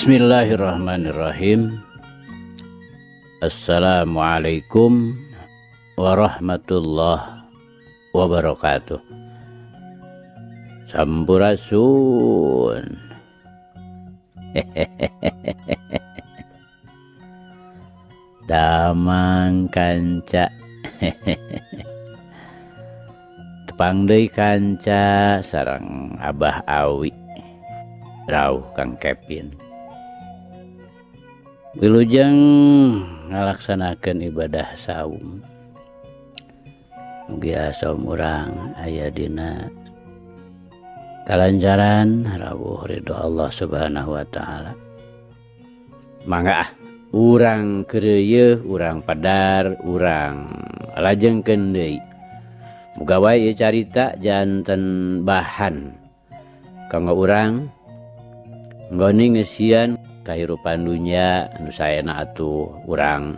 Bismillahirrahmanirrahim. Assalamualaikum warahmatullahi wabarakatuh. Sampurasun. Damang kanca. Tepang deui kanca sareng Abah Awi rawuh Kang Kevin. Wilujeng ngalaksanakeun ibadah saum. Mugia saum urang aya dina kalancaran rawuh ridho Allah Subhanahu wa taala. Mangga ah urang keureuyeung, urang padar, urang lajengkeun deui. Muga wae ieu carita janten bahan kanggo urang nggoni ngeusian kahirupan dunya anu saena atuh urang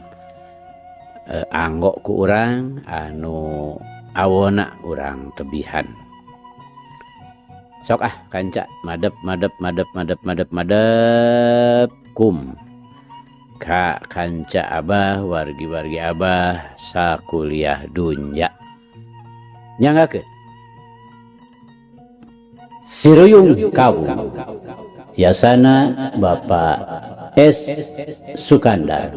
anggo ku urang anu awona urang tebihan. Sok ah kanca madep madep madep madep madep madep kum ka kanca abah wargi-wargi abah sakuliah dunya. Nyanggakeun Siruyung Kawung Yasana Bapak S. Sukandar.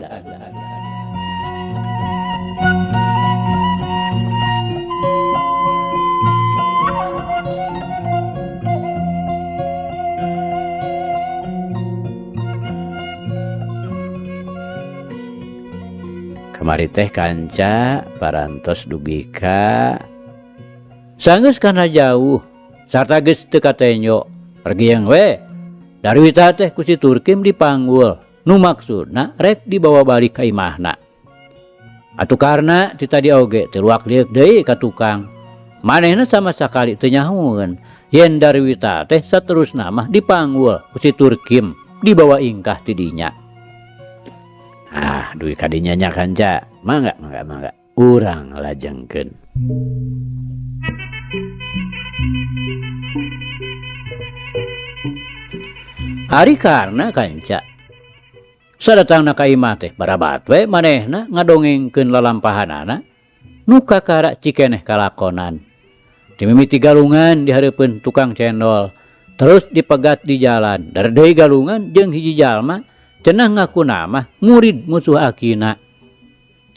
Kamari teh kanca parantos dugi ka sanggeus kana jauh sarta geus teu katenyo pergiang we. Darwita teh ku si Turkim dipanggul nu maksudna rek dibawa balik ka imahna. Atuh karna ti tadi oge teu luak lieuk deui ka tukang. Manehna sama sakali teu nyahoeun yen Darwita teh saterusna mah dipanggul ku si Turkim dibawa ingkah ti dinya. Ah, duit kadinya nya kanca. Mangga, mangga, mangga. Urang lajengkeun. Ari karna kanca sadatangna ka imah teh barabat we manehna ngadongengkeun lalampahanana nu kakara cikeneh kalakonan. Dimimiti galungan di hareupeun tukang cendol, terus dipegat di jalan. Dar deui galungan jeung hiji jalma cenah ngaku nama murid musuh akina.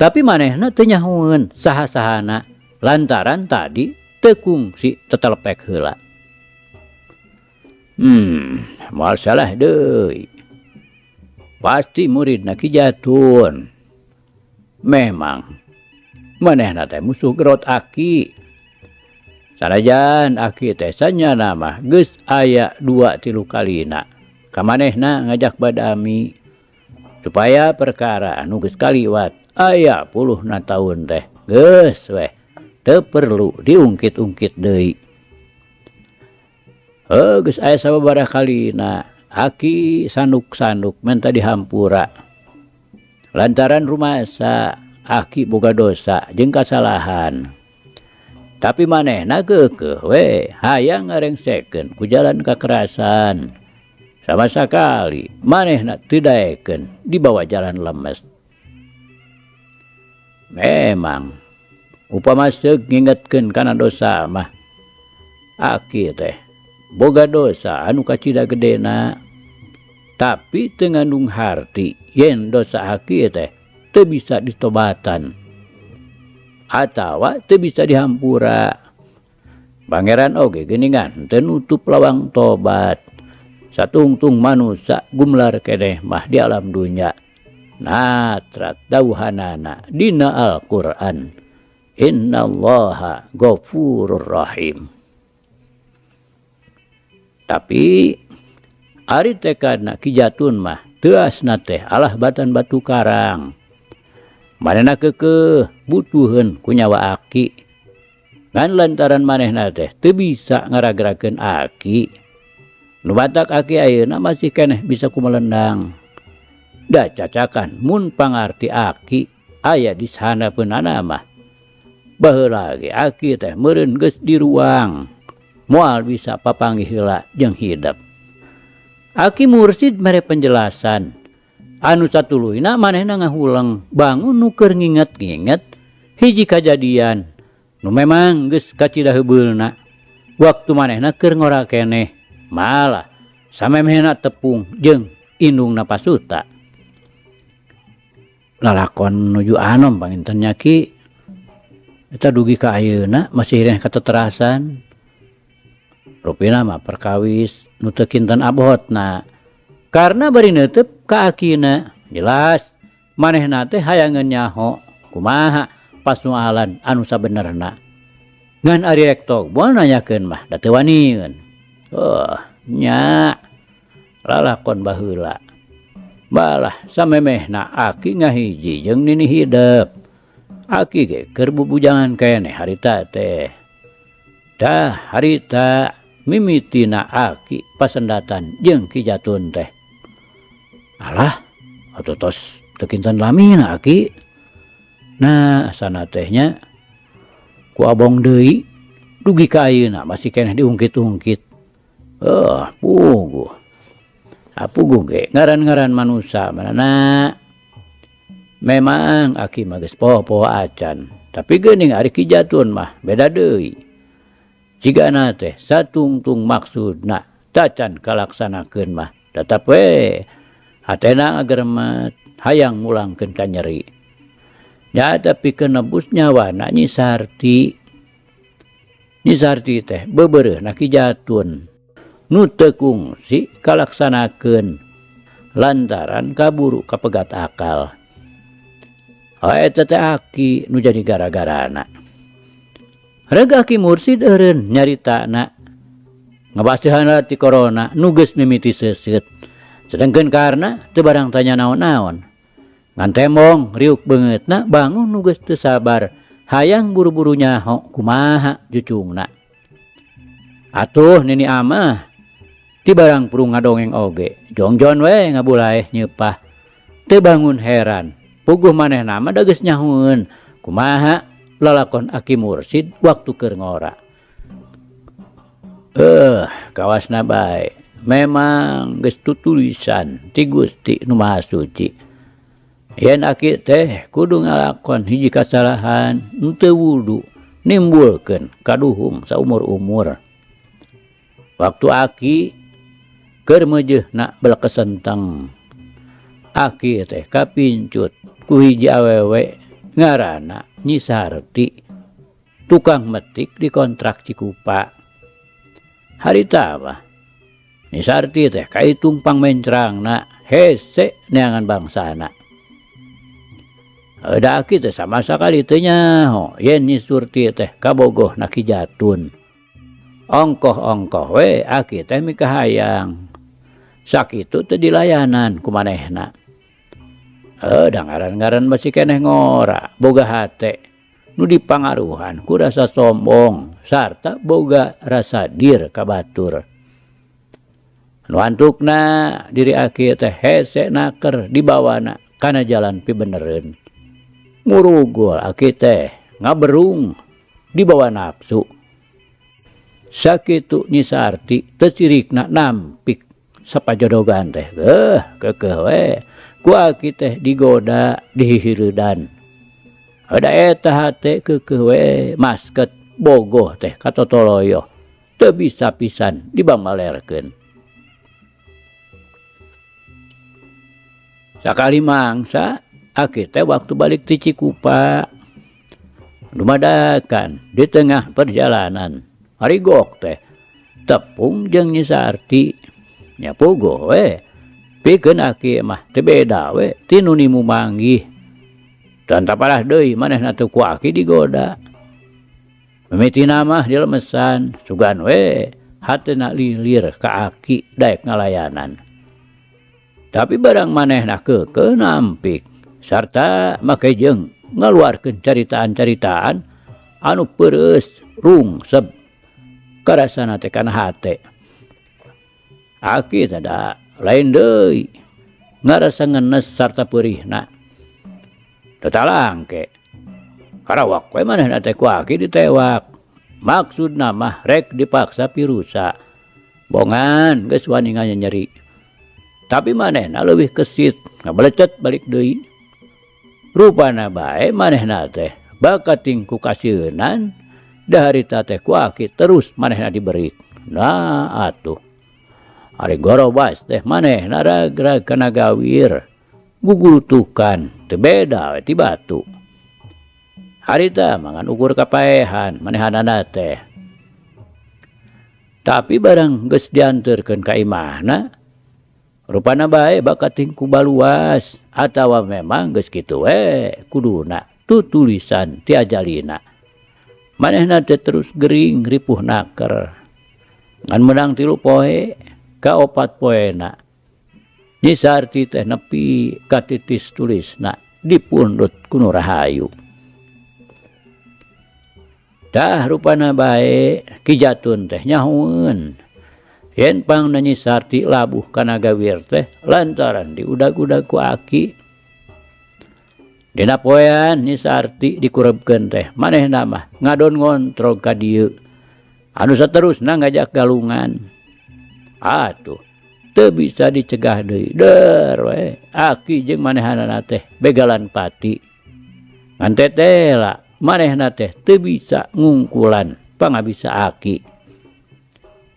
Tapi manehna teu nyahoeun saha-sahana lantaran tadi teu kungsi tetelepek heula. Moal salah deui. Pasti muridna Ki Jatun. Memang manehna teh musuh gerot aki. Sanajan aki teh sanyana mah geus aya 2-3 kalina. Ka manehna ngajak badami supaya perkara anu geus kaliwat aya puluhna taun teh geus weh teu perlu diungkit-ungkit deui. Heuh, geus aya sababaraha kalina aki sanduk-sanduk menta dihampura lantaran rumasa aki boga dosa jeung kasalahan. Tapi manehna keukeuh we hayang ngarengsekeun ku jalan kakerasan. Sama sakali manehna teu daekeun dibawa jalan lemes. Memang upama seug ngingetkeun kana dosa mah aki teh boga dosa anu kacida gedena, tapi teu ngandung harti yen dosa aki teh teu bisa ditobatan atawa teu bisa dihampura. Pangeran oge geuningan teu nutup lawang tobat. Satungtung manusa gumlar keneh mah di alam dunya. Natrat dawuhanana dina Al-Qur'an. Innallaha ghafurur rahim. Tapi ari tekadna Ki Jatun mah teuasna teh alah batan batu karang. Manehna keukeuh butuheun ku nyawa aki. Ngan lantaran manehna teh teu bisa ngaragrakeun aki. Nu batak aki ayeuna masih keneh bisa kumelendang. Da cacakan mun pangarti aki aya di sanapeunana mah. Baheula ge aki teh meureun geus diruang. Moal bisa papanggih heula jeung hidep. Aki Mursid mere penjelasan anu satuluyna manehna ngahuleng bangun nu keur nginget-nginget hiji kajadian nu memang geus kacida heubeulna waktu manehna keur ngora keneh malah samemehna tepung jeung indungna Pasuta. Lalakon nuju anom panginten nya Ki, eta dugi ka ayeuna masih hireh kateterasan. Rupina mah perkawis nu teu kinten abotna karena bari neuteup ka akina jelas manehna teh hayangeun nyaho kumaha pasualan anu sabenerna. Ngan ari rek togbol nanyakeun mah da teu wanieun. Oh nya lalakon baheula. Balah samemehna aki ngahiji jeung nini hidep. Aki ge keur bubujangan keneh harita teh. Dah harita mimitina aki pasendatan jeung Ki Jatun teh. Alah, atuh tos teu kinten lamina aki. Nah, asana teh nya ku abong deui dugi ka ayeuna masih keneh diungkit-ungkit. Puguh. Puguh ge ngaran-ngaran manusa manana. Memang aki mah geus poho-poho acan, tapi geuning ari Ki Jatun mah beda deui. Cigana teh satungtung maksudna tacan kalaksanakeun mah tetep we hatena ngageremet hayang mulangkeun ka nyeri. Nya tapi kenebus nyawana Nyi Sarti. Nyi Sarti teh bebereuhna Ki Jatun nu teu kungsi kalaksanakeun lantaran kaburu kapegat akal. Eta teh aki nu jadi gara-garana. Reg Aki Mursid eureun nyaritana ngabasihan ti corona nu geus mimiti seuseut. Sedengkeun karna teu barang tanya naon-naon. Ngan tembong riuk beungeutna bangun nu geus teu sabar hayang buru-buru nyaho kumaha jucungna. Atuh nini amah ti barang purung ngadongeng oge jongjon we ngabulaeh nyeupah. Teu bangun heran puguh manehna mah da geus nyahueun kumaha lalakon Aki Mursid waktu keur ngora. Kawasna bae memang geus tutulisan ti Gusti Nu Maha Suci. Yen aki teh kudu ngalakon hiji kasalahan henteu wudu nimbulkeun kaduhung saumur-umur. Waktu aki keur meujeuhna belekesenteng, aki teh kapincut ku hiji awewe ngaranna Nyi Sarti, tukang metik di kontrak Cikupa. Harita mah Nyi Sarti teh kaitung pangmencrangna hese neangan bangsana. Da aki teh sama sakali teu nyaho yen Nyi Surti teh kabogoh na Ki Jatun. Ongkoh-ongkoh we aki teh mikahayang. Sakitu teu dilayanan ku manehna. Da ngaran-ngaran masih keneh ngora, boga hate nu dipangaruhan ku rasa sombong sarta boga rasa dir ka batur. Nu antukna diri aki teh hese naker dibawana kana jalan pibenereun. Murugul aki teh ngaberung dibawa nafsu. Sakitu Nyi Sarti teu cirikna nampik sapajodogan teh. Keukeuh we ku aki teh digoda dihihireudan. Da eta hate keukeuh we masket bogoh teh katotoloyo teu bisa pisan dibamalerkeun. Sakali mangsa aki teh waktu balik ti Cikupa dumadakan di tengah perjalanan harigok teh tepung jeung Nyi Sarti. Nya puguh we pikeun aki mah teu beda we ti nu nimu manggih. Dan taparah deui manehna teu ku aki digoda. Mimitina mah dilemesan sugan we hatena lilir ka aki daek ngalayanan. Tapi barang manehna keukeuh nampik sarta make jeung ngaluarkeun caritaan-caritaan anu peureus rungsep karasana teh kana hate. Aki teh da lain deui ngarasa ngenes sarta peurihna. Teu talangke karawak we manehna teh ku aki ditewak. Maksudna mah rek dipaksa pirusa. Bongan geus wani nganyeri. Tapi manehna leuwih kesit ngabelecet balik deui. Rupana bae manehna teh bakating ku kasieunan da harita teh ku aki terus manehna diberik. Nah atuh. Ari gorobas teh manehna ragrag kana gawir. Gugulutukan teu beda we ti batu. Harita mah ngan ukur kapaehan manehanana teh. Tapi barang geus dianterkeun ka imahna, rupana bae bakating ku baluas atawa memang geus kitu we kuduna tutulisan ti ajalina. Manehna teh terus gering ripuh naker. Ngan meunang 3 poe ka 4 poena. Nyi Sarti teh nepi ka titis tulisna dipundhut ku nu rahayu. Tah rupana bae Ki Jatun teh nyahueun. Yen pangna Nyi Sarti labuh kana gawir teh lantaran diudag-udag ku aki. Dina poean Nyi Sarti dikurebkeun teh manehna mah ngadon ngontrog ka dieu. Anu saterusna ngajak galungan. Atuh teu bisa dicegah deui. Der we aki jeung manehanana teh begalan pati. Ngan tetela manehna teh teu bisa ngungkulan pangabisa aki.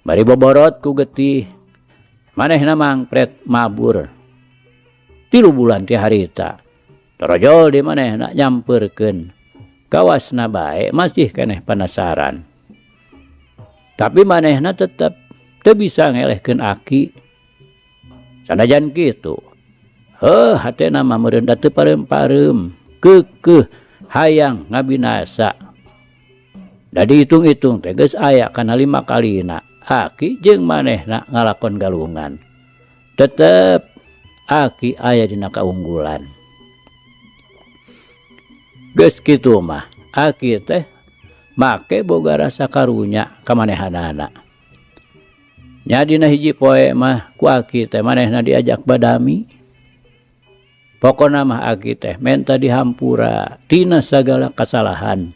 Bari boborot ku getih manehna mangpret mabur. 3 bulan ti harita torojol di manehna nyamperkeun. Kawasna bae masih keneh penasaran. Tapi manehna tetep teu bisa ngelehkeun aki. Sanajan kitu, heuh hatena mah meureun da teu pareum-pareum, keukeuh hayang ngabinasa. Da dihitung-hitung teh geus aya kana 5 kalina aki jeung manehna ngalakon galungan. Tetep aki aya dina kaunggulan. Geus kitu mah aki teh make boga rasa karunya ka manehanana. Nya dina hiji poe mah ku aki teh manehna diajak badami. Pokona mah aki teh menta dihampura tina sagala kasalahan.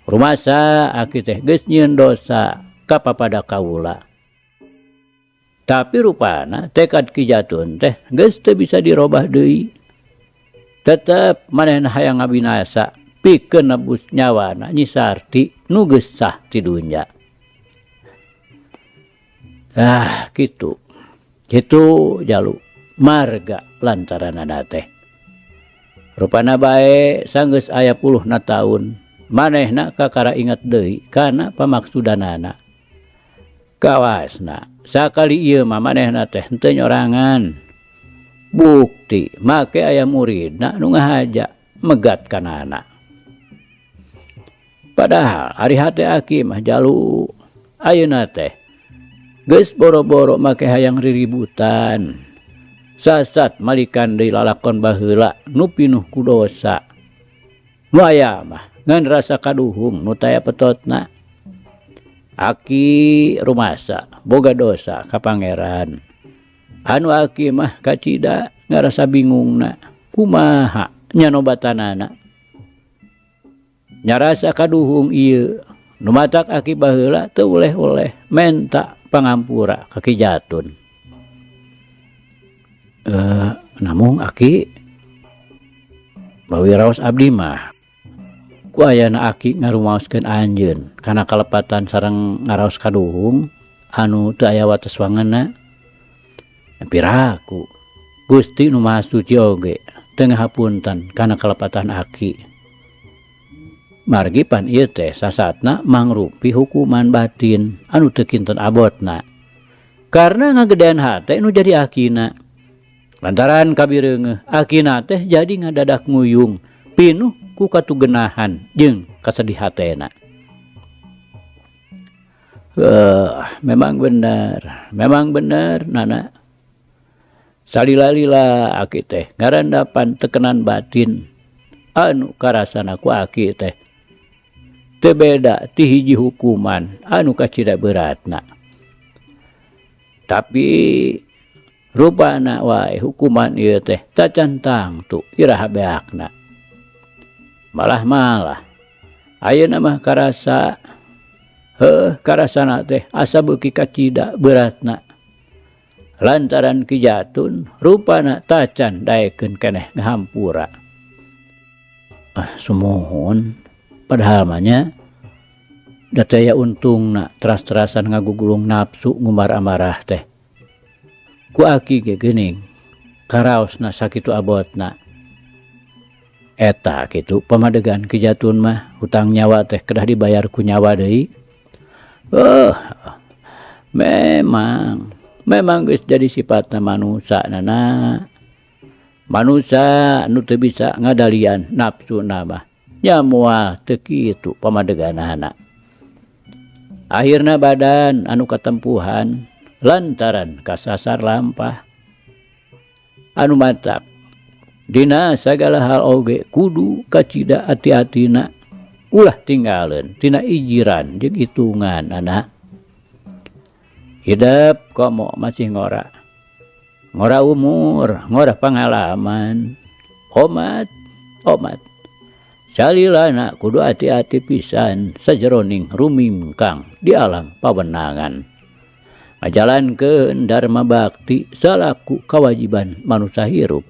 Rumasa aki teh geus nyieun dosa ka papada kaula. Tapi rupana tekad Ki Jatun teh geus teu bisa dirobah deui. Tetep manehna hayang ngabinasa pikeun nebus nyawana Nyi Sarti nu geus sah ti dunya. Ah, kitu. Kitu jalu marga lantaranana teh. Rupana bae sanggeus aya puluhna taun manehna kakara inget deui kana pamaksudanana. Kawasna sakali ieu mah manehna teh henteu nyorangan. Bukti make aya muridna nu ngahaja megat kanana. Padahal ari hate aki mah jalu ayeuna teh geus boro-boro make hayang riributan. Sasat malikan deui lalakon baheula nu pinuh ku dosa. Nu aya mah ngan rasa kaduhung nu taya petotna. Aki rumasa boga dosa ka pangeran. Anu aki mah kacida ngarasa bingungna kumaha nyanobatanana. Nyarasa kaduhung ieu nu matak aki baheula teu uleh-uleh menta pangampura ka Ki Jatun. Namung aki bawi raos abdi mah ku ayana aki ngarumaoskeun anjeun kana kalepatan sareng ngaraos kaduhung anu teu aya wates wangeunna. Piraku Gusti nu Maha Suci oge teu ngahapunten kana kalepatan aki. Margi pan ieu teh sasatna mangrupi hukuman batin anu teu kinten abotna. Karena ngagedean hate nu jadi akina. Lantaran kabireungeuh akina teh jadi ngadadak nguyung pinuh ku katugenahan jeung kasedih hatena. Memang benar Nana. Salila-lila aki teh ngarandapan tekenan batin anu karasana ku aki teh. Teu beda ti hiji hukuman anu kacida beratna. Tapi rupana wae hukuman ieu teh tacan tangtu iraha beakna. Malah-malah ayeuna mah karasa heuh karasana teh asa beuki kacida beratna. Lantaran Ki Jatun rupana tacan daekeun keneh ngahampura. Ah sumuhun padahal mah nya da teu aya untungna teras-terasan ngagugulung nafsu ngumbar amarah teh. Ku aki ge geuning karaosna sakitu abotna. Eta kitu pamadegan Ki Jatun mah hutang nyawa teh kedah dibayar ku nyawa deui. Heuh memang memang geus jadi sifatna manusa nana. Manusa nu teu bisa ngadalian nafsuna mah nya moal teu kitu pamadeganana. Akhirna badan anu katempuhan lantaran kasasar lampah. Anu matak dina sagala hal oge kudu kacida ati-atina ulah tinggaleun tina ijiran jeung hitungan anak. Hidep komo masih ngora. Ngora umur, ngora pangalaman. Omat, omat. Salilana kudu ati-ati pisan sajeroning rumingkang di alam pawenangan. Ngajalankeun dharma bakti salaku kawajiban manusia hirup.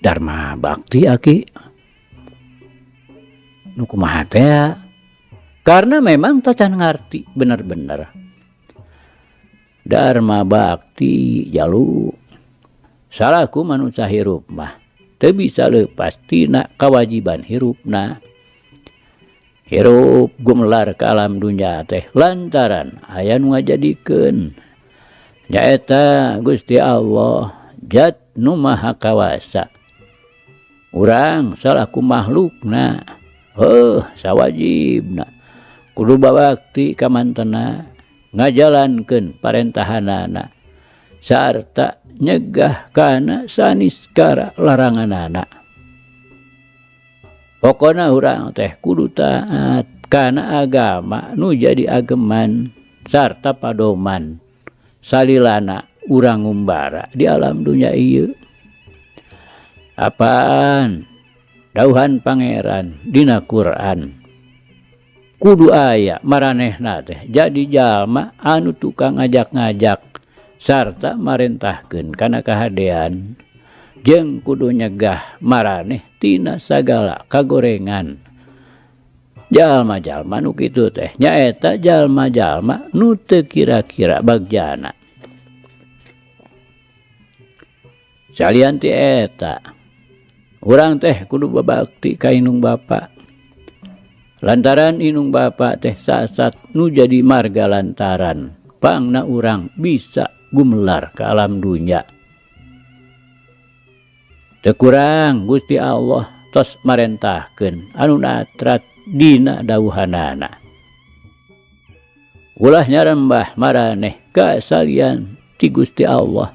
Dharma bakti aki nu kumaha teh? Karena memang tacan ngarti bener-bener. Dharma bakti jalu salaku manusia hirup mah teu bisa leupas tina kawajiban hirupna. Hirup gumelar ka alam dunya teh lantaran aya nu ngajadikeun nyaeta Gusti Allah zat nu maha kawasa. Urang salaku makhlukna heuh sawajibna kudu babakti ka mantena ngajalankeun parentahanana sarta nyegah kana saniskara laranganana. Pokona urang teh kudu taat kana agama nu jadi ageman sarta padoman salilana urang ngumbara di alam dunya ieu. Apaan dauhan pangeran dina Quran kudu aya maranehna teh jadi jalma anu tukang ngajak-ngajak sarta marentahkeun kana kahadean jeung kudu nyegah maraneh tina sagala kagorengan. Jalma-jalma nu kitu teh nyaeta jalma-jalma nu teu kira-kira bagjana. Salian ti eta urang teh kudu babakti ka indung bapa. Lantaran indung bapa teh sasat nu jadi marga lantaran pangna urang bisa gumelar ka alam dunya. Teu kurang Gusti Allah tos marentahkeun anu natrat dina dawuhanana. Ulah nyarembah maraneh ka salian ti Gusti Allah.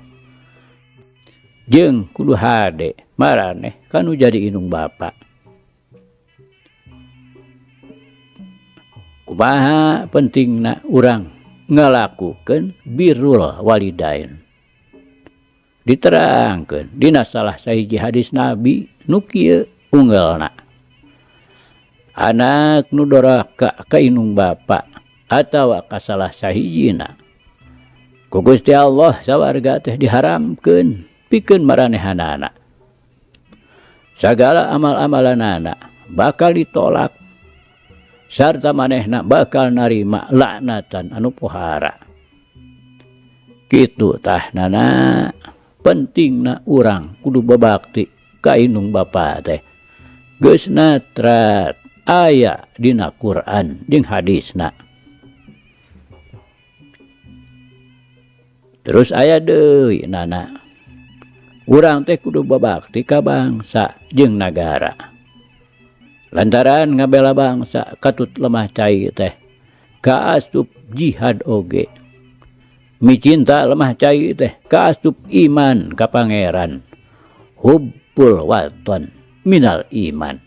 Jeung kudu hade maraneh kanu jadi indung bapa. Kumaha pentingna urang ngalakukeun birrul walidain. Diterangkeun dina salah sahiji hadis Nabi nu kieu unggelna. Anak nu doraka ka indung bapa atawa ka salah sahijina ku Gusti Allah sawarga teh diharamkeun pikeun maranehanana. Sagala amal-amalanana bakal ditolak sarta manehna bakal narima laknatan anu pohara. Kitu tah nana pentingna urang kudu babakti ka indung bapa teh. Geus natrat aya dina Quran jeung hadisna. Terus aya deui nana. Urang teh kudu babakti ka bangsa jeung nagara. Lantaran ngabela bangsa katut lemah cai teh kaasup jihad oge. Micinta lemah cai teh kaasup iman ka pangeran. Hubbul waton minal iman.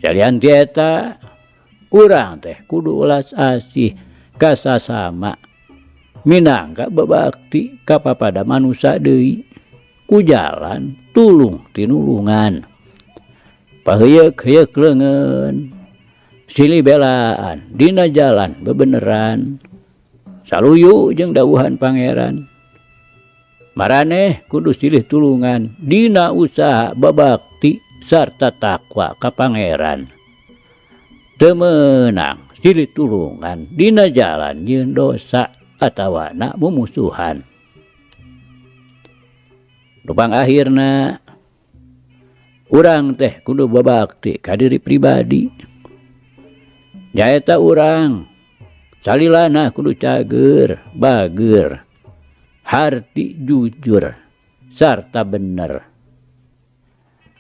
Salian ti eta urang teh kudu ulas asih ka sasama minangka babakti ka papada manusa deui ku jalan tulung tinulungan. Paheuyeuk-heuyeuk leungeun silih belaan dina jalan bebeneran. Saluyu jeung dawuhan pangeran. Maraneh kudu silih tulungan dina usaha babakti sarta takwa ka pangeran. Teu meunang silih tulungan dina jalan nyieun dosa atawana mumusuhan. Lupang akhirna urang teh kudu babakti ka diri pribadi. Nyaeta urang salilana kudu cager, bager, harti jujur sarta bener.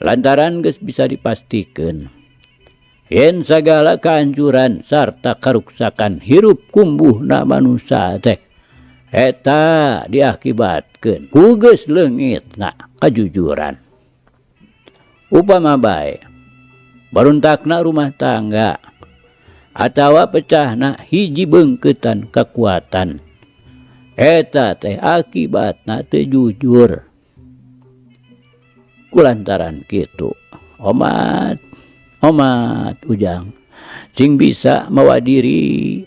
Lantaran geus bisa dipastikeun yen sagala kehancuran sarta karuksakan hirup kumbuhna manusia teh eta diakibatkeun ku geus leungitna kajujuran. Upama bae baruntakna rumah tangga atawa pecahna hiji beungkeutan kakuatan eta teh akibatna teu jujur. Kulantaran kitu omat omat ujang sing bisa mawa diri,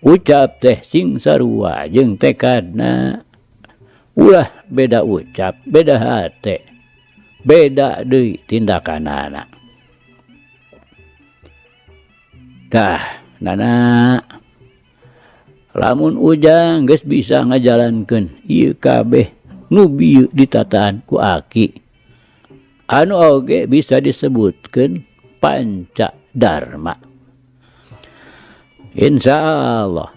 ucap teh sing sarua jeung tekadna, ulah beda ucap beda hate beda deui tindakanana. Tah nana lamun ujang geus bisa ngajalankeun ieu kabeh nu bieu ditataan ku aki anu oge bisa disebutkeun panca dharma. Insyaallah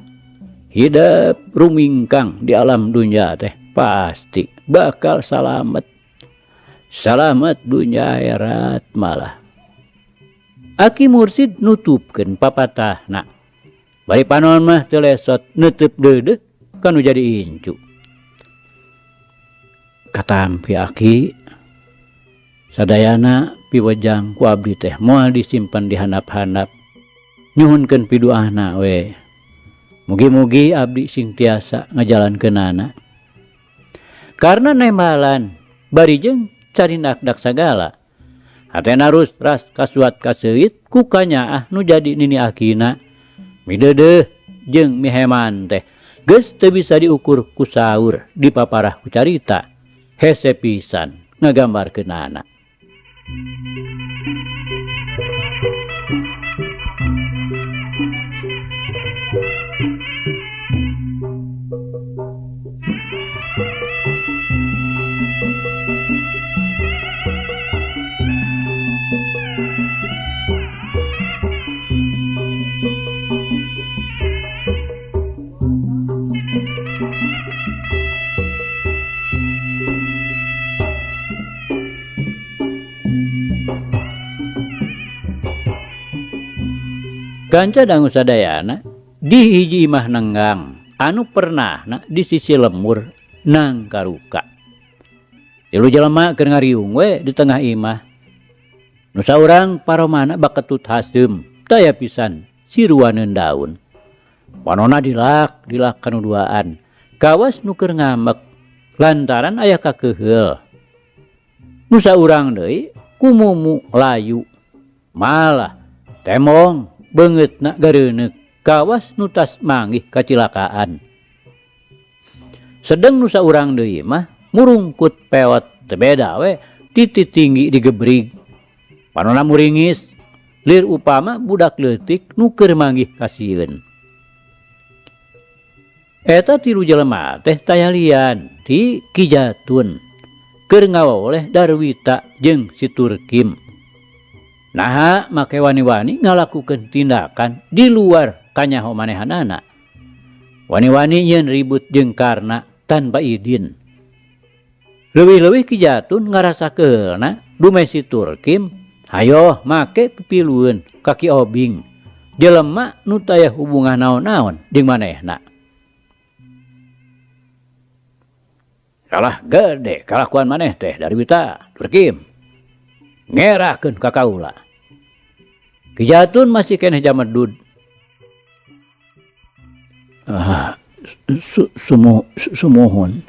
hidup rumingkang di alam dunia teh pasti bakal salamet, salamet dunia akhirat malah. Aki mursid nutupkeun papatahna bari panon mah teu lesot neuteub deudeuh kanu jadi incu. Katampi aki sadayana piwejang ku abdi teh moal disimpen di handap-handap, nyuhunkeun piduahna we. Mugi-mugi abdi sing tiasa ngajalankeunana. Karena nembalan bari jeung carindak-dak sagala. Hatena ras kasuat kaseuit ku kanyaah nu jadi nini akina. Mideudeuh jeung miheman teh geus teu bisa diukur ku saur dipaparah ku carita. Hese pisan ngagambarkeunana. Kanca dangu sadayana di hiji imah nenggang anu pernahna di sisi lemur nang karuka. Tilu jelema keur ngariung we di tengah imah. Nu saurang paromana baketut haseum taya pisan siruaneun daun. Panona dilak dilak kanu duaan. Kawas nu keur ngambek lantaran aya kakeheul. Nu saurang deui kumumu layu malah temong beungeutna gareuneuk kawas nu tas manggih kacilakaan. Sedeng nu saurang deui mah murungkut pewot teu beda we titi tinggi digebrig. Panona muringis lir upama budak leutik nu keur manggih kasieun. Eta tilu jelema teh tayalian ti Ki Jatun keur ngawoleh Darwita jeung si Turkim. Naha make wani-wani ngalakukeun tindakan di luar kanyaho manehanana. Wani-wani nyeun ribut jeung Karna tanpa idin. Leuwih-leuwih Ki Jatun ngarasa keheulna dume si Turkim hayoh make pipilueun ka Ki Obing jelema nu taya hubungan naon-naon jeung manehna. Kalah gede kalakuan maneh teh Darwita Turkim. Ngerahkeun ka kaula. Ki Jatun masih keneh jamedud. Sumuhun.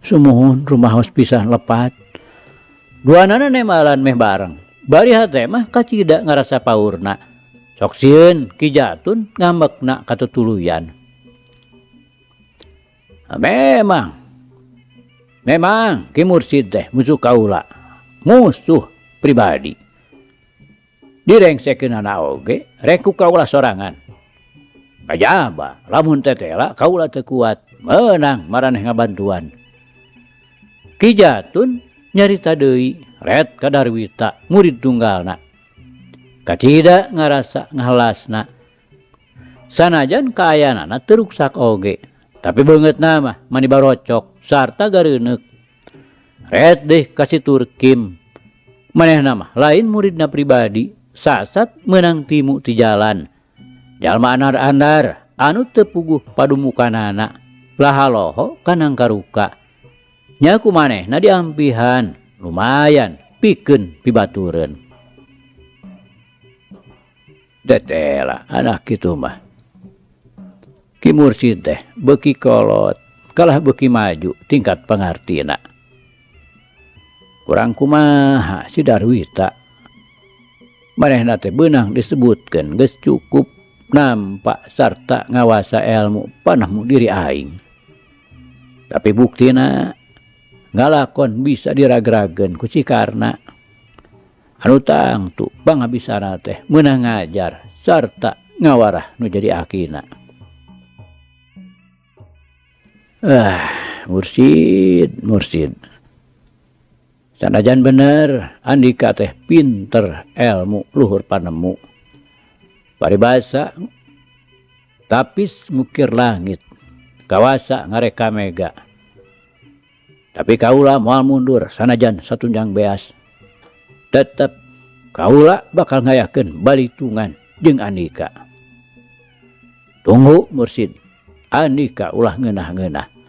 Sumuhun rumaos pisah lepat. Duanana nembalan meh bareng. Bari hate mah kacida ngarasa paurna. Sok sieun Ki Jatun ngambekna katutuluyan. Memang memang Ki Mursid teh musuh kaula, musuh pribadi. Direngsekeunana oge rek ku kaula sorangan. Kajaba lamun tetela kaula teu kuat meunang maraneh ngabantuan. Ki Jatun nyarita deui ret ka Darwita murid tunggalna. Kacida ngarasa ngahelasna. Sanajan kaayaanana teu ruksak oge, tapi beungeutna mah mani barocok sarta gareuneuk. Ret deh ka si Turkim. Manehna mah lain muridna pribadi, sasat meunang timu ti jalan. Jalma andar-andar anu teu puguh padumukanana, lahaloho kanang karuka. Nya ku manehna diampihan, lumayan pikeun pibatureun. Tetela anak kitu mah. Ki Mursid teh beuki kolot, kalah beuki maju tingkat pangartina. Kurang kumaha si Darwita. Manehna teh beunang disebutkeun geus cukup nampak sarta ngawasa elmu panemu diri aing. Tapi buktina ngalakon bisa diragrageun ku si Karna. Anu tangtu pangabisana teh meunang ngajar sarta ngawarah nu jadi akina. Mursid, mursid. Sanajan bener andika teh pinter elmu luhur panemu. Paribasa tapis ngukir langit, kawasa ngareka mega. Tapi kaula moal mundur sanajan satunjang beas. Tetep kaula bakal ngayakeun balitungan jeung andika. Tunggu mursid, andika ulah ngeunah-ngeunah.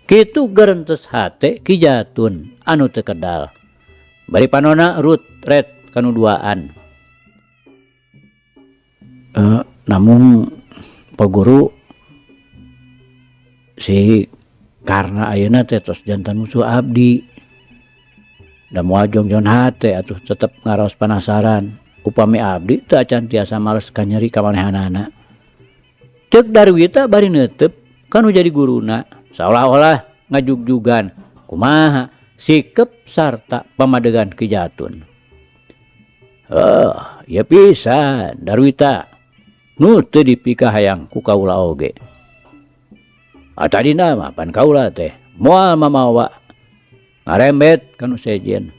Kitu gerentes hate Ki Jatun anu teu kedal. Bari panona rut ret kanu duaan. Namun Pak Guru si Karna ayeuna teh tos jantan musuh abdi. Da moal jongjon hate atuh tetep ngaraos panasaran. Upami abdi teu acan tiasa males kanyeri ka manehanana. Ceuk Darwita bari neuteup kanu jadi guruna saolah-olah ngajugjugan kumaha sikep sarta pamadegan Ki Jatun. Ieu pisan Darwita nu teu dipikahayang ku kaula oge. Tadina mah pan kaula teh moal mamawa ngarembet kanu sejen.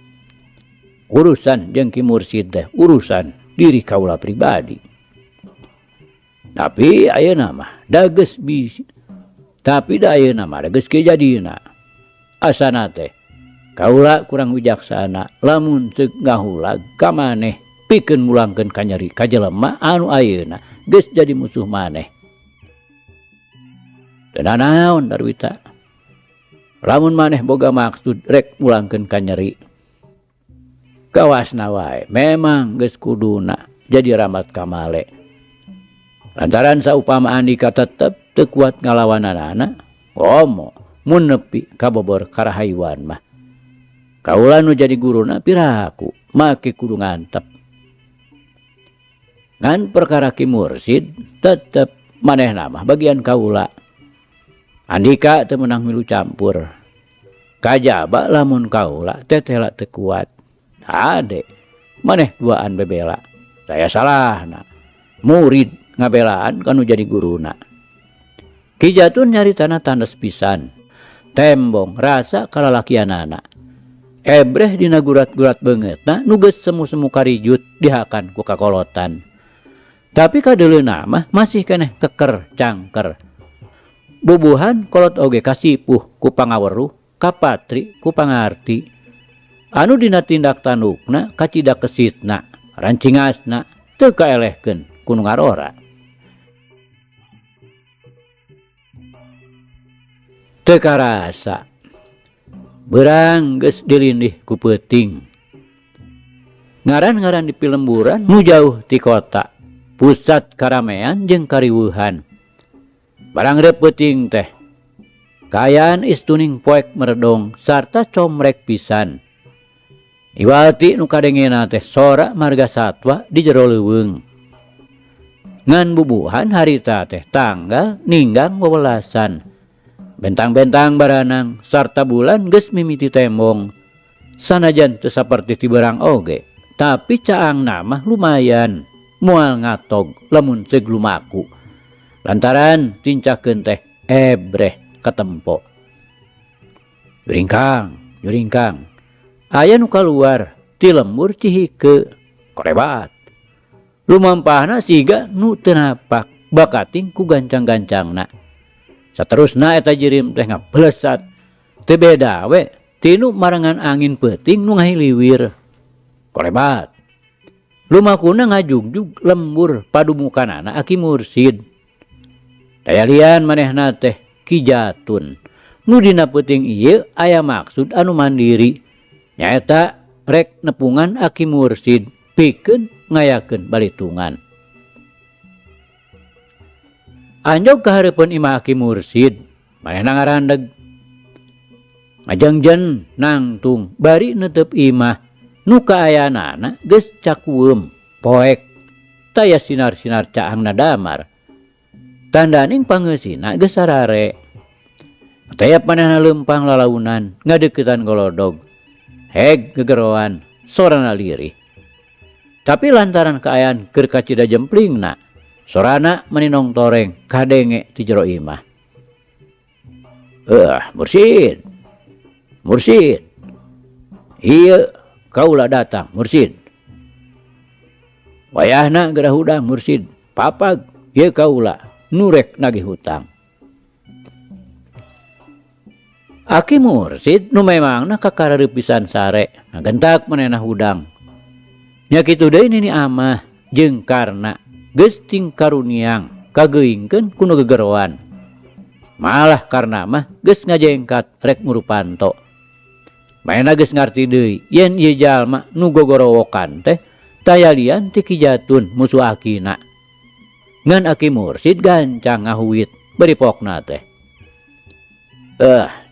Urusan jeung Ki Mursid teh urusan diri kaula pribadi. Tapi ayeuna mah da geus bisi. Tapi da ayeuna mah da geus kejadina. Asana teh kaula kurang wijaksana lamun ceuk ngahulag ka maneh pikeun mulangkeun kanyeri ka jelema anu ayeuna geus jadi musuh maneh. Teu nanaon Darwita. Lamun maneh boga maksud rek mulangkeun kanyeri. Kawasna wae memang geus kuduna jadi ramat kamale. Lantaran saupama andika tetep teu kuat ngalawananana, komo mun nepi kabobor karahayuan mah. Kaula nu jadi guruna piraku make kudu ngantep. Ngan perkara Ki Mursid tetep manehna mah bagian kaula. Andika teu meunang milu campur. Kajaba lamun kaula tetela teu kuat. Hade maneh duaan bebela. Saya salahna. Murid ngabelaan kanu jadi guruna. Ki Jatun nyaritana tandes pisan. Tembong rasa kalalakianana. Ebreh dina gurat-gurat beungeutna nu geus semu-semu karijut dihakan ku kakolotan. Tapi kadeuleuna mah masih keneh keker cangker. Bubuhan kolot oge kasipuh ku pangaweruh, kapatri ku pangarti. Anu dina tindak tandukna kacida kesitna, rancingasna teu kaelehkeun ku nu ngarora. Teu karasa beurang geus dilindih ku peuting. Ngaran-ngaran di pilemburan nu jauh ti kota, pusat karamean jeung kariweuhan. Barang reup peuting teh kaayaan istuning poek meredong sarta comrek pisan. Iwati nu kadengena teh sora marga satwa di jero leuweung. Ngan bubuhan harita teh tanggal ninggang wewelasan. Bentang-bentang baranang sarta bulan geus mimiti tembong. Sanajan teu saperti ti beurang oge, tapi caangna mah lumayan moal ngatog lamun ceuk lumaku. Lantaran tincakeun teh ebreh katempo. Juringkang, juringkang. Aya nu kaluar ti lembur Cihike, korebat. Lumampahna siga nu teu napak bakating ku gancang-gancangna. Saterusna eta jirim teh ngablesat. Teu beda we tinu marengan angin peuting nu ngahiliwir. Korebat. Lumakuna ngajugjug lembur padumukanana Aki Mursid. Daya lian manehna teh Ki Jatun. Nu dina peuting ieu aya maksud anu mandiri. Nyaeta rek nepungan Aki Mursid pikeun ngayakeun balitungan. Anjog ka hareupeun imah Aki Mursid, manehna ngarandeg. Ngajengjen nangtung bari neuteub imah nu kaayaanana geus cakueum poek taya sinar-sinar caangna damar. Tandaning pangeusina geus sarare. Tayap manehna leumpang lalaunan ngadeuketan golodog. Heg gegeroan sorana lirih. Tapi lantaran kaayaan keur kacida jemplingna, sorana meninong toreng kadenge ti jero imah. Mursid. Mursid. Ieu kaula datang, Mursid. Wayahna geura hudang, Mursid. Papag ieu kaula nu rek nagih hutang. Aki Mursid nu memangna kakarareup pisan sare, ngagentak manehna hudang. Nya kitu deui nini amah jeung karna geus ting karuniang kageuingkeun ku nu gegeroan. Malah karna mah geus ngajengkat rek murupanto. Manehna geus ngarti deui yen ieu jalma nu gogorowokan teh taya lian ti Ki Jatun musuh akina. Ngan Aki Mursid gancang ngahuit bari pokna teh.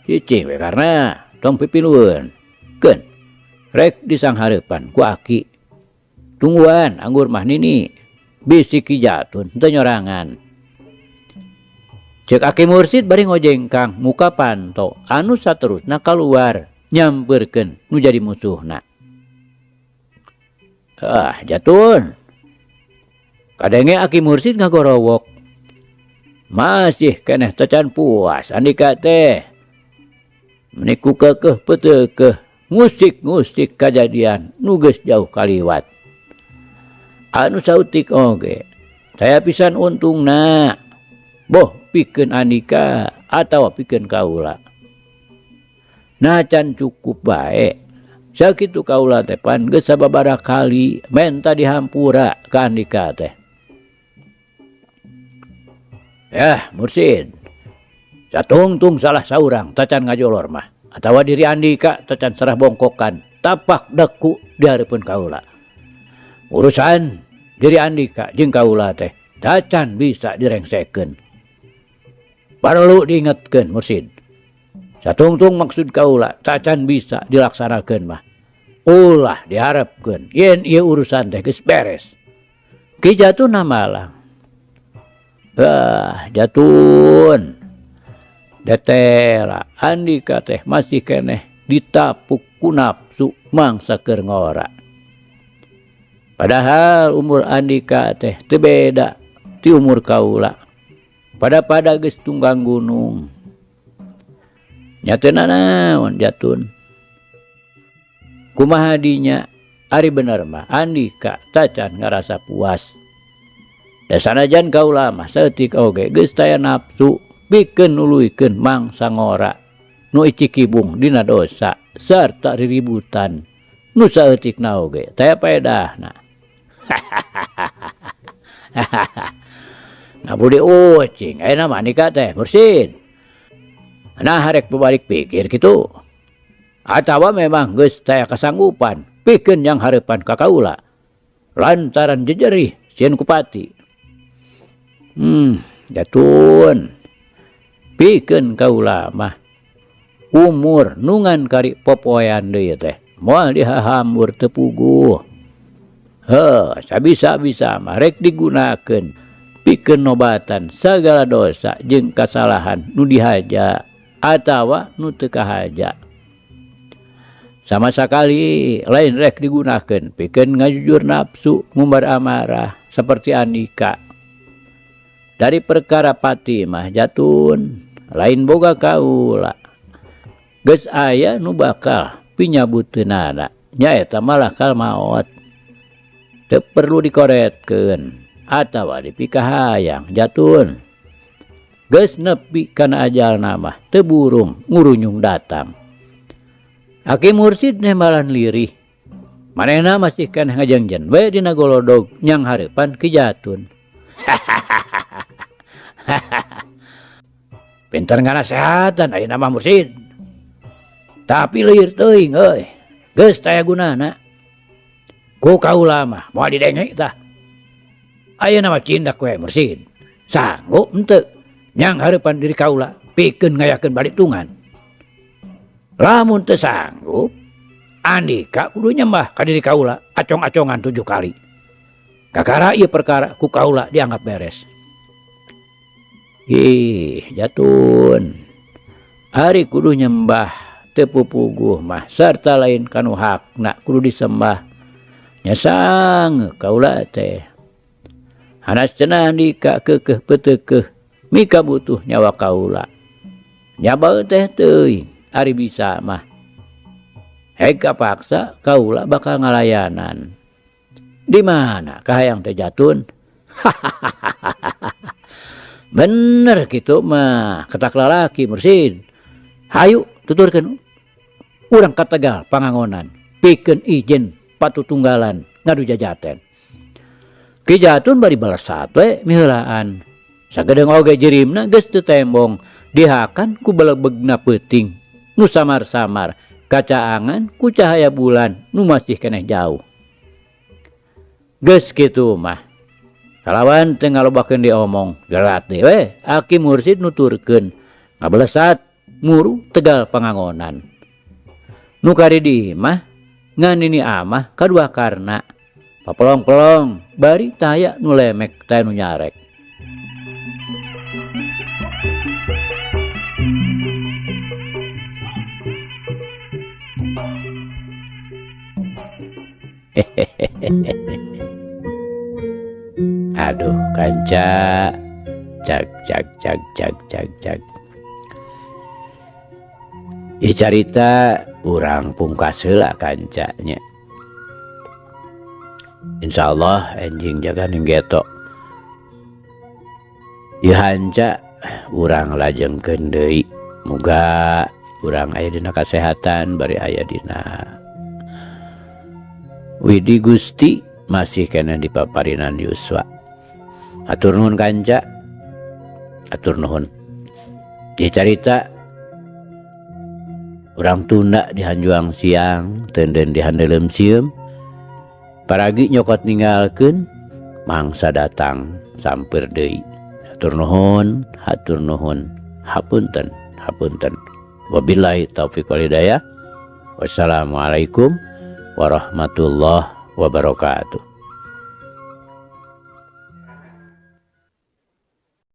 Cicing we karna tong pipilueun. Keun rek disanghareupan ku aki. Tungguan anggur mah nini bisi Ki Jatun teu nyorangan. Ceuk Aki Mursid bari ngojengkang muka panto anu saterusna kaluar nyampeurkeun nu jadi musuhna. Jatun. Kadenge Aki Mursid ngagorowok. Masih keneh tacan puas andika teh. Meniku kekeh petekeh ngusik-ngusik kajadian nu geus jauh kaliwat. Anu sautik oge saya pisan untungna. Boh pikeun andika atawa pikeun kaula. Nah can cukup bae. Sakitu kaula teh pan geus sababaraha kali menta dihampura ka andika teh. Yah, Mursid. Satungtung salah saurang tacan ngajolor mah atawa diri andika tacan serah bongkokan tapak deku di hareupeun kaula. Urusan diri andika jeung kaula teh tacan bisa direngsekeun. Perlu diingetkeun Mursid. Satungtung maksud kaula tacan bisa dilaksanakeun mah. Ulah diharapkeun yen ieu urusan teh geus beres. Ki Jatun malah. Jatun. Detela andika teh masih keneh ditapuk ku nafsu mangsa keur ngora. Padahal umur andika teh teu beda ti umur kaula. Pada-pada geus tunggang gunung. Nya teu nanaon Jatun. Kumaha dinya ari bener mah andika tacan ngarasa puas. Da sanajan kaula mah saeutik oge geus taya nafsu pikeun nuluykeun mangsa ngora nu icikibung dina dosa sarta riributan nu saeutikna oge taya paedahna. Ngabudi ucing ayeuna mah andika teh Mursid. Nah harek bebalik pikir kitu. Atawa memang geus taya kasanggupan pikeun yang hareupan ka kaula lantaran jejerih sieun kupati. Jatun. Pikeun kaula mah umur nungan kari popoean deui teh moal dihahambur teu puguh. Heuh, sabisa-bisa mah rek digunakeun pikeun nobatan sagala dosa jeung kasalahan nu dihaja. atawa nu teu kahaja. Sama sakali lain rek digunakeun pikeun ngajujur nafsu ngumbar amarah seperti Andika. Dari perkara pati mah jatun lain boga kaula. Geus aya nu bakal pinyabuteunana nyaeta malakal maot. Teu perlu dikoretkeun atawa dipikahayang jatun. Geus nepi kana ajalna mah teu burung ngurunyung datang. Aki Mursid nembalan lirih. Manehna masih keneh ngajengjen we dina golodog nyang hareupan Ki Jatun. Pinter nganasehatan ayeuna mah Mursid. Tapi leuir teuing euy. Geus taya gunana. Ku kaula mah moal didenge tah. Ayeuna mah cindak we Mursid. Sanggup henteu nyang hareupan diri kaula pikeun ngayakeun balitungan. Lamun teu sanggup, Andika kudu nyembah ka diri kaula acong-acongan 7 kali. Kakara ieu perkara ku kaula dianggap beres. Ih, jatun. Ari kudu nyembah teu pupuguh mah sarta lain kanu hakna kudu disembah. Nya sange kaula teh. Hanas cenah Andika keukeuh peuteukeuh mika butuh nyawa kaula. Nyaba teh teuing. Ari bisa mah. Heg kapaksa kaula bakal ngalayanan. Di mana kahayang teh jatun? Bener kitu mah ketak lalaki Mursid. Hayu tuturkeun urang ka Tegal pangangonan pikeun izin patutunggalan ngadu jajaten. Ki Jatun bari balesat we miheulaan. Sagedeung oge jirimna geus teu tembong dihakan ku belebegna peuting. Nu samar-samar kacaangan ku cahaya bulan nu masih keneh jauh. Geus kitu mah kalawan teu ngalobakeun diomong gerat deui we Aki Mursid nuturkeun ngabelesat muru Tegal pangangonan. Nu karidi mah ngan nini amah kadua karna papelong-pelong bari taya nu lemek taya nu nyarek. Aduh kanca cag cag cag cag cag cag. Ieu carita urang pungkas heula kancanya. Insyaallah enjing jaga ning geto. Ieu hanca urang lajengkeun deui. Muga urang aya dina kasehatan bari aya dina Widi Gusti masih kena dipaparinan yuswa. Atur nuhun kanca. Atur nuhun. Ieu carita urang tunda di hanjuang siang, tenden di handeuleum sieum. Paragi nyokot ninggalkeun, mangsa datang samper deui. Atur nuhun, hatur nuhun, hapunten, hapunten. Wabillahi taufik wal hidayah. Wassalamualaikum warahmatullahi wabarakatuh.